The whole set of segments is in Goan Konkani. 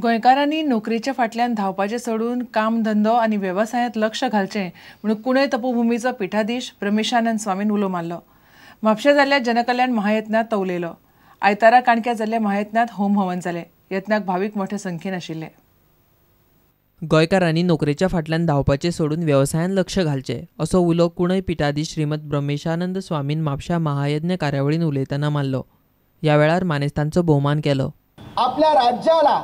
गोंयकारांनी नोकरेच्या फाटल्यान धांवपाचें सोडून काम धंदो आनी वेवसायांत लक्ष घालचें म्हणून कुणय तपोभूमीचो पिठाधीश ब्रह्मेशानंद स्वामीन उलो मारलो. म्हापशें जाल्ल्या जनकल्याण महायत्नांत तो उलयलो. आयतारा काणक्या जाल्ल्या महायत्नांत होम हवन जालें. यत्नाक भावीक मोठ्या संख्येन आशिल्ले. गोंयकारांनी नोकरेच्या फाटल्यान धांवपाचें सोडून वेवसायान लक्ष घालचें असो उलो कुणय पिठाधीश श्रीमद ब्रह्मेशानंद स्वामीन म्हापश्या महायज्ञ कार्यावळीन उलयतना मारलो. ह्या वेळार मानेस्तांचो भोवमान केलो. आपल्या राज्याला,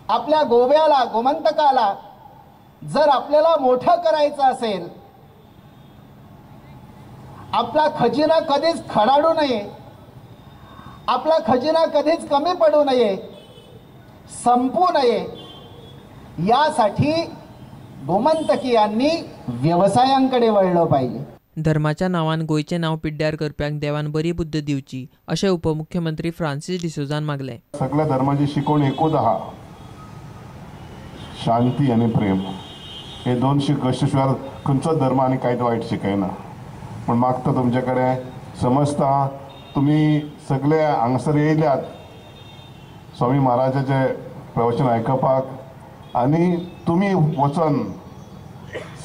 आपल्या गोव्याला, गोमंतकाला जर आपल्याला मोठं करायचं असेल, आपला खजिना कधीच खडाडू नये, आपला खजिना कधीच कमी पडू नये, संपू नये, यासाठी गोमंतकीयांनी व्यवसायांकडे वळलं पाहिजे. धर्माच्या नावान गोंयचें नांव पिड्ड्यार करप्यांक देवान बरी बुद्द दिवची अशें उपमुख्यमंत्री फ्रांसीस डिसोझान मागलें. सगळ्या धर्माची शिकवण एकूच आहा, शांती आनी प्रेम. हे दोन गोश्टी शिवाय खंयचोच धर्म आनी कांयच वायट शिकयना. पूण मागता तुमचे कडेन, समजता तुमी सगळे हांगासर येयल्यात स्वामी महाराजाचें प्रवचन आयकपाक आनी तुमी वचोन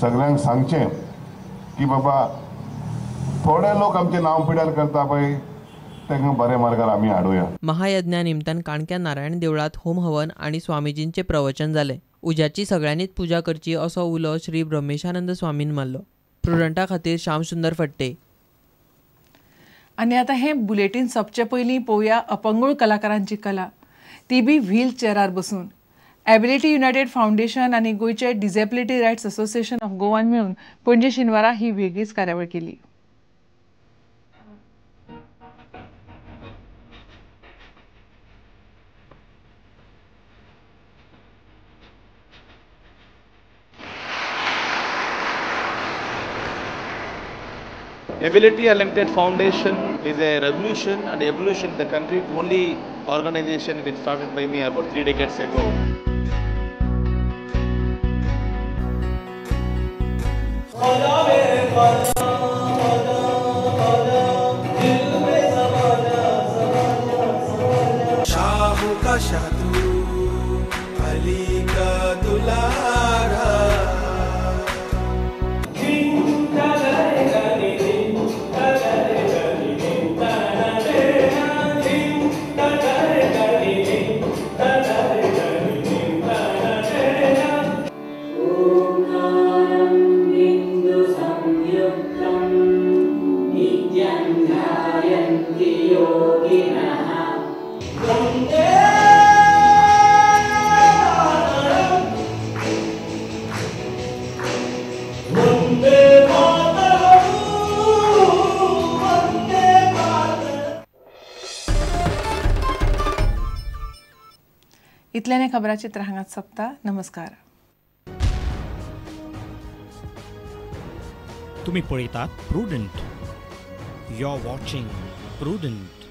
सगळ्यांक सांगचें की बाबा थोडे लोक आमचें नांव पिड्यार करता पळय, तांकां बऱ्या मार्गार आमी हाडुया. महायज्ञा निमतान काणक्या नारायण देवळांत होम हवन आनी स्वामीजींचें प्रवचन जालें. उज्याची सगळ्यांनीच पुजा करची असो उलो श्री ब्रह्मेशानंद स्वामीन मारलो. प्रुडंटा खातीर श्यामसुंदर फट्टे. आनी आतां हें बुलेटीन सोंपचे पयलीं पळोवया अपंगूळ कलाकारांची कला, ती बी व्हील चेअरार बसून. एबिलिटी युनायटेड फावंडेशन आनी गोंयचे डिसेबिलिटी रायट्स असोसिएशन ऑफ गोवान मेळून पणजे शेनवारा ही वेगळीच कार्यावळ केली. Ability Unlimited Foundation is a revolution and evolution in the country. Only organization which started by me about 3 decades ago. Shahu ka Shadu, Ali ka Dulara. इतल्याने खबराचित्र हांगाच सोंपता. नमस्कार. तुम्ही पळयतात Prudent. You are watching Prudent.